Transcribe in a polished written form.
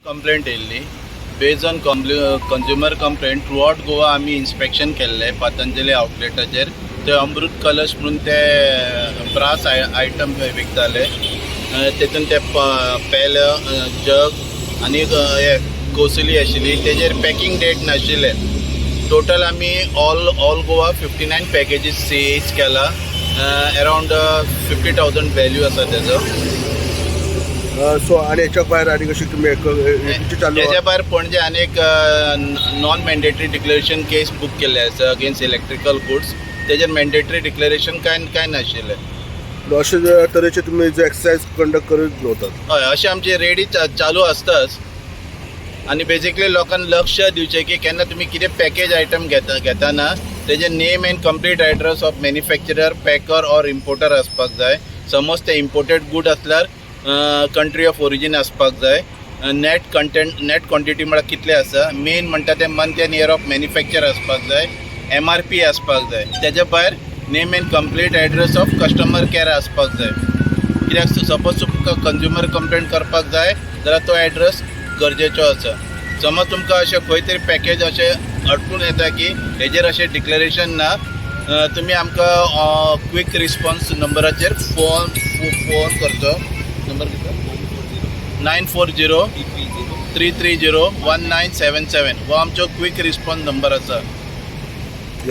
Complaint येयल्ली. Based on consumer complaint, throughout Goa आमी inspection केल्लें पतंजली आउटलेटाचेर. ते अमृत कलश म्हणून ते ब्रास आयटम विकताले. तेतून ते पेल, जग आनी हे कोसली आशिल्ली, तेजेर पॅकिंग डेट नाशिल्लें. टोटल आमी all Goa 59 packages seize केला. अरावंड 50,000 व्हॅल्यू आसा तेजो. सो आनी हेच्या भायर आनी कशी तुमी कितें चालू तेच्या भायर पणजे आनी एक non mandatory declaration case book केल्ले आसा अगेन्स्ट इलेक्ट्रिकल गुड्स. तेजेर मॅन्डेटरी डिक्लेरेशन कांय कांय नाशिल्लें. अशे तरेचे तुमी जे एक्सरसाइज कंडक्ट करीत रावतात? हय, अशें आमची रेडी चालू आसताच आनी बेजिकली लोकांक लक्ष दिवचें की केन्ना तुमी कितें पॅकेज आयटम घेता घेताना तेजें name and complete address of manufacturer, packer or importer आसपाक जाय. समज ते इम्पोर्टेड गूड आसल्यार कंट्री ऑफ ओरिजीन आसपाक जाय. नेट कंटेंट, नेट क्वॉन्टिटी म्हळ्यार कितले आसा, मेन म्हणटा ते month and year of manufacture आसपाक जाय, एमआरपी आसपाक जाय. तेज्या भायर name and complete address of customer care आसपाक जाय, कित्याक सपोज तुमकां कंज्युमर कंप्लेंट करपाक जाय जाल्यार तो एड्रेस गरजेचो आसा. समज तुमकां अशें खंय तरी पॅकेज अशें अडकून येता की हेजेर अशें डिक्लेरेशन ना, तुमी आमकां क्वीक रिस्पॉन्स नंबराचेर फोन फोन करचो. नंबर कितलो? 940 330 1977 हो आमचो क्वीक रिस्पॉन्स नंबर आसा.